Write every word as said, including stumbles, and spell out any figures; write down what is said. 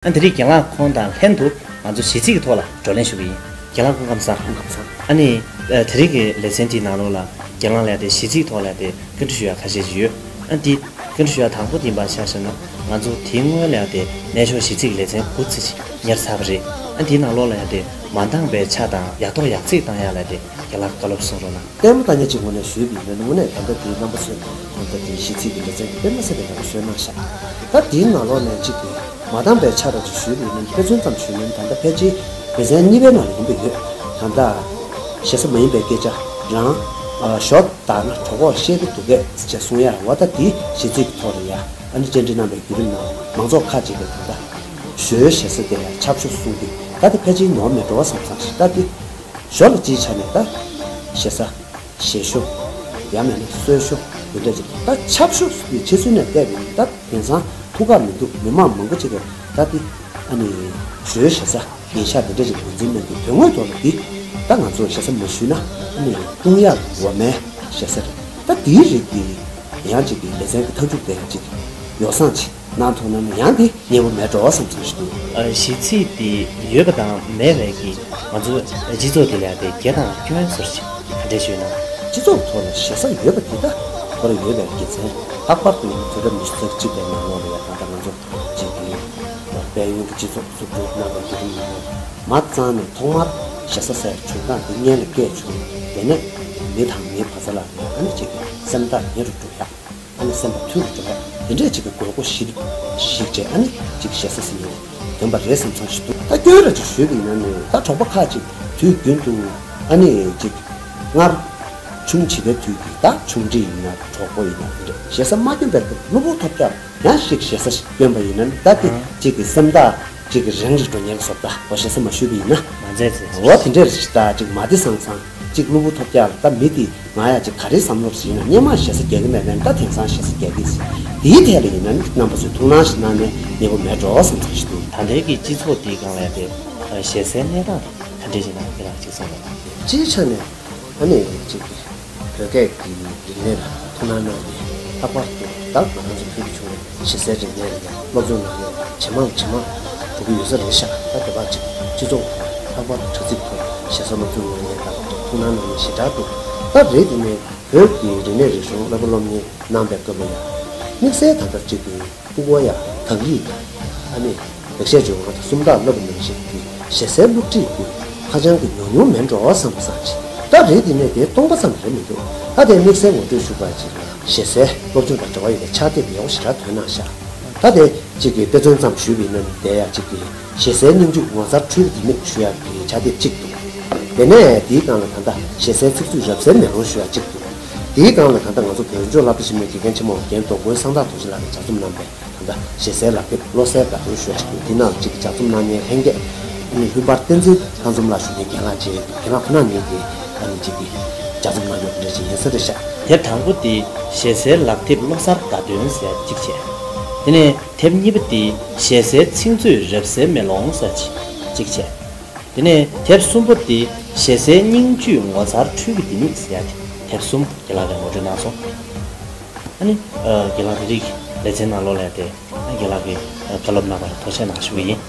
ཨ་དེ་རིང་རྒན་ལགས་ཁོང་དང་ལྷན་དུ་ང་ཚོ་གཞས་ཚིག་གི་ཐོག་ལ་བགྲོ་གླེང་ཞུ་གི་ཡིན། རྒན་ལགས་སྐུ་ཁམས་བཟང་། སྐུ་ཁམས་བཟང་། ཨ་ནི་ཨ་དེ་རིང་གི་ལེ་ཚན་དེའི་ནང་ལོགས་ལ་རྒན་ལགས་ལ་ཡ་དེ་གཞས་ཚིག་ཐོག་ལ་ཡ་དེ་བཀའ་འདྲི་ཞུ་ཡ་ཁ་ཤས་ཤིག་ཡོད། ཨ་འདི་བཀའ་འདྲི་ཞུ་ཡ་དང་པོ་དེ་ཡིན་པ་ཆ་བཞག་ན། ང་ཚོ་དེའི་སྔོན་ལ་ཡ་དེ་གནས་མཆོག་གཞས་ཚིག་གི་ལེ་ཚན་དགུ་ཙམ་ཞིག་གཉེར་ཚར་བ་རེད། ཨ་དེའི་ནང་ལོགས་ལ་ཡ་དེ་མ་འདང་བའི་ཆ་དང་ཡག་ཐོག་ཡག་བརྩེགས་བཏང་ཡ་ལ་དེ་རྒན་ལགས་བཀའ་སློབ་གསུང་རོགས་གནང་། ལྟད་མོ་ལྟ་མཁན་གཅིག་ངོས་ནས་ཞུས་པ་ཡིན་ན། དངོས་གནས་ད་ལྟ་དེའི་རྣམ་པ་ཚོས་ད་ལྟ་དེའི་གཞས་ཚིག་གི་ལེ་ཚན་དེ་དཔེ་མི་སྲིད་པའི་ནང་ལ་བཟོས་གནང་ཤག་ད་དེའི་ནང་ལོགས་ནས་གཅིག་གིས་མ་འདང་བའི་ཆ་ར་ཅིག་ཞུས་པ་ཡིན་ན། དཔེ་མཚོན་ཙམ་ཞུས་ན་ད་ལྟ་ཕལ་ཆེར་ལེ་ཚན་གཉིས་པའི་ནང་ལ་ཡིན་པ་ཡོད། ད་ལྟ་ཞེ་ས་མ་ཡིན་པའི་སྐད་ཆ་རང་ཞོར་བཏགས་ན་གྲོད་ཁོག་བཤལ་གྱི་འདུག་གས་ཅེས་གསུང་ཡ། འོ་ད་དེའི་གཞས་ཚིག་གི་ཐོག་ལ་ཡ་ཨ་ནི་བཅར་འདྲི་གནང་བའི་བརྒྱུད་རིམ་ནང་མང་ཚོགས་ཁག་ཅིག་གིས་ད་ལྟ་ཞོའི་ཞེ་ས་དེ་ལ་ཆབ་ཞོ་གསུང་དུས། ད་དེ་ཕལ་ཆེར་ནོར་མེད་འགྲོ་བསམ་བསམ་ཞིག་ད་དེ་ཞོ་ལ་སྤྱིའི་ཆ་ནས་ད་ཞེ་ས། ཞེ་ཞོ། ཡང་མིན་ན་སོལ་ཞོ། འདི་འདྲ་ཅིག་ད་ཆབ་ཞོ་ཟེར་དུས་ཕྱི་ཚུལ་ནས་བལྟས་པ་ཡིན་ན་ད་དེང་སང་ཐུག་ག་མི་འདུག་མི་མང་མང་པོ་ཅིག་གིས་ད་དེ་ཨ་ནི་ཞོའི་ཞེ་ས་ཡིན་ཤག་འདི་འདྲ་ཅིག་ངོས་འཛིན་གནང་གི། དོན་དངོས་ཐོག་ལ་དེ་ད་ང་ཚོ་ཞེ་ས་མ་ཞུས་ན་ཨ་ནི་བཏུང་ཡག་འོ་མའི་ཞེ་ས་རེད། ད་དེའི་རིགས་དེ་ཡང་ཅིག་གི་ལེ་ཚན་གྱི་མཐའ་མཇུག་དེ་ཡང་ཅིག་ཡོ་བསྲང་ཅིག་གནང་ཐུབ་ན་ནི་ཡང་དེ་སྙན་པོ་མེད་འགྲོ་བསམ་བསམ་ཞིག་འདུག་ཨ་གཞས་ཚིག་དེ་ཡོད་པ་དང་མེད་པའི་གི་ང་ཚོ་སྤྱི་ཚོགས་དེ་ལ་དེ་དགེ་དང་སྐྱོན་ཟེར་ཞིག་ག་འདྲས་ཞུས་ན། སྤྱི་ཚོགས་ཐོག་ལ་ཞེ་ས་ཡོད་པ་དེ་ད་ཁོ་རང་ཡོད་པའི་དགེ་མཚན། ལྷག་པར་དུ་ཡིན་ན་དུས་རབས་ཉི་ཤུ་རྩ་གཅིག་པའི་ནང་ལོགས་ལ་ཡ་ད་ལྟ་ང་ཚོ་གཅིག་གི་དཔལ་ཡོན་གྱི་སྤྱི་ཚོགས་འཛུགས་སྐྲུན་གནང་བའི་བརྒྱུད་རིམ་ནང་ལོགས་མ་རྩ་ནས་ཐོག་མར་ཞེ་ས་ཟེར་བྱུང་སྟངས་དེ་སྔོན་ལ་སྐད་བྱུང་། དེ་ནས་མི་དང་མིའི་བར་མཚམས་ལ་ཡ་ཨ་ནི་གཅིག་གི་སེམས་ཐག་ཉེ་རུ་འགྲོ་ཡག་ཨ་ནི་སེམས་པ་མཐུན་རུ་འགྲོ་ཡག་དེ་འདྲས་ཅིག་གི་དགོས་མཁོ་གཞིར་བཞག་བྱས་ཨ་ནི་ཅིག་ཞེ་ས་ཟེར་ཡག་ཡོད་པ་རེད་བསམ་བསམ་ཞིག་འདུག་ད་སྐྱོན་ར་ཅིག་ཞུས་པ་ཡིན་ན་ནི་ད་གྲོགས་པོ་ཁག་ཅིག་དུས་རྒྱུན་དུ་ཨ་ནི་ཅིག་སྔར་ཆུང་བྱིས་པའི་དུས་ཀྱི་ད་ཆུང་འདྲིས་ཡིན་ན་གྲོགས་པོ་ཡིན་ན་དེ་འདྲས་ཞེ་ས་མ་སྐྱོན་པའི་སྐབས་གློ་བུར་ཐོལ་རྒྱག་ཡང་ཞིག་ཞེ་ས་ཞིག་སྐྱོན་པ་ཡིན་ན་ནི་ད་དེ་ཨང་ཅིག་གི་སེམས་ཐག་ཅིག་གི་རིང་རུ་འགྲོ་ཉེན་བཟོ་ལྟ་འོ་ཞེ་ས་མ་ཞུས་པ་ཡིན་ན། མ་མཛད་ཚེ། འོ་དེ་འདྲས་ཞིག་ད་ཅིག་མ་བདེ་སང་སང་ཅིག་གློ་བུར་ཐོལ་རྒྱག་ལ་ད་མི་དེ། ང་ཡང་ཅིག་ག་རེ་བསམ་བློ་ཞིག་ཡིན་ན་སྔོན་མ་ཞེ་ས་རྒྱག་གི་མེད་པས་ད་དེང་སང་ཞེ་ས་རྒྱག་གི་ཟེར། དེའི་ཐད་ལ་ཡིན་ན་ནི་རྣམ་པ་ཚོས་ཐུགས་སྣང་ཞིག་གནང་ན་སྙན་པོ་མེད་འགྲོ་བསམ་ཚོད་ཞིག་འདུག་ད་ལྟའི་གི་སྤྱི་ཚོགས་འདིའི་སྒང་ལ་ཡ་དེ་ཞེ་སའི་གནས་སྟངས་དེ་ག་འདྲས་ཞིག་ན་དེ་ལ་ཅིག་གསུངས་དང་། སྤྱིའི་ཆ་ནས་ཨ་ནི་ཅིག་བོད་སྐད་ཀྱི་རིག་གནས་ལ་ཐུགས་སྣང་གནང་ནས་ལྷག་པར་དུ་ད་ང་རང་ཚོ་བོད་ཀྱི་བྱུང་བའི་ཞེ་སའི་རིག་གནས་ལ་ཡང་སློབ་སྦྱོང་གནང་ཡས་ཇེ་མང་ཇེ་མང་འགྲོ་གི་ཡོད་ས་རེད་ཤག་ད་དེ་བར་ཅིག་སྤྱི་ཚོགས་ཐོག་ལྷག་པར་དུ་དྲ་ཚིགས་ཐོག་ཞེ་ས་སློབ་སྦྱོང་གནང་ཡས་དང་ཐུགས་སྣང་གནང་ཡས་ཞེ་དྲག་འདུག་ད་རེད་དེ་ནས་བོད་ཀྱི་རིག་གནས་རིག་གཞུང་སློབ་དཔོན་སློབ་གཉེར་གནང་པའི་སྐབས་ལ་ཡང་དམིགས་བསལ་ད་ལྟ་ཅིག་གི་སྤུ་གུ་ཡ་དག་ཡིག་ཨ་ནི་ལེགས་བཤད་ལྗོན་དབང་དང་སུམ་རྟགས་བསླབ་པ་ནང་བཞིན་གྱི་ཞེ་སའི་སློབ་ཁྲིད་དེ་ཧ་ཅང་གི་ཉུང་ཉུང་མིན་འགྲོ་བསམ་བསམ་ཅིག་ད་རེད་དེ་ནས་དེ་སྟོང་པ་ཙམ་རེད་མི་འདུག་ད་དེ་དམིགས་བསལ་ངོ་སྤྲོད་ཞུ་བ་ཅིག་ལ་ཞེ་སའི་སློབ་སྦྱོང་དང་འབྲེལ་བ་ཡོད་པའི་ཕྱག་དེབ་ཡག་པོ་ཞེ་དྲག་ཐོན་གནང་ཤག་ད་དེ་གཅིག་གི་དཔེ་མཚོན་ཙམ་ཞུས་པ་ཡིན་ན་དེ་ཡང་གཅིག་གི་ཞེ་སའི་སྙིང་བཅུད་ངོ་མཚར་འཕྲུལ་གྱི་ལྡེ་མིག་ཞུ་ཡག་གི་ཕྱག་དེབ་གཅིག་འདུག་དེ་ནས་དེའི་སྒང་ལ་ད་ལྟ་ཞེ་སའི་ཚིག་མཛོད་རབ་གསལ་མེ་ལོང་ཞུ་ཡག་གཅིག་འདུག་དེའི་སྒང་ལ་ད་ལྟ་ང་ཚོ་བོད་ལྗོངས་སློབ་གྲྭ་ཆེན་མོའི་དགེ་རྒན་ཆེན་མོ་རྒན་རྡོ་རྐུན་གསང་བདག་རྡོ་རྗེ་ལགས་ཀྱིས་ལྗགས་རྩོམ་གནང་པའི་ད་ལྟ་ཞེ་སའི་ལག་དེབ་བློ་གསལ་དགའ་སྟོན་ཞུ་ཡག་གཅིག་འདུག་དེ་ནང་གཅིག་ལྗགས་རྩོམ་གནང་མཁན་ལྷན་རྒྱས་ཨ་ནི་ལྷུན་པར་བསྟན་འཛིན་ལྷ་འཛོམས་ལགས་ཞུ་མཁན་རྒན་ལགས་བཅས་རྒན་ལགས་ཁོ་ན་གཉིས་ཀྱིས་ཨ་ནི་གཅིག་གི་ལྗགས་རྩོམ་གནང་ཡོད་པ་འདྲ་ཞིག་ཡིན་ས་རེད་ཤག་དེབ་དང་པོ་དེ་ཞེ་སའི་ལག་དེབ་བློ་གསར་དགའ་སྟོན་ཟེར་ཡག་གཅིག་བྱས། དེ་ནས། དེབ་གཉིས་པ་དེ་ཞེ་སའི་ཚིག་མཛོད་རབ་གསལ་མེ་ལོང་ཟེར་ཅིག་བྱས། དེ་ནས་དེབ་གསུམ་པ་དེ་ཞེ་སའི་སྙིང་བཅུད་ངོ་མཚར་འཕྲུལ་གྱི་ལྡེ་མིག་ཟེར་ཡག་དེ་དེབ་གསུམ་རྒན་ལགས་ཀྱིས་ངོ་སྤྲོད་གནང་སོང་། ཨ་ནི་རྒན་ལགས་དེ་རིང་ལེ་ཚན་ནང་ལོགས་ལ་དེ་རྒན་ལགས་ཀྱིས་བཀའ་སློབ་གནང་བར་ཐུགས་རྗེ་གནང་ཞུ་གི་ཡིན།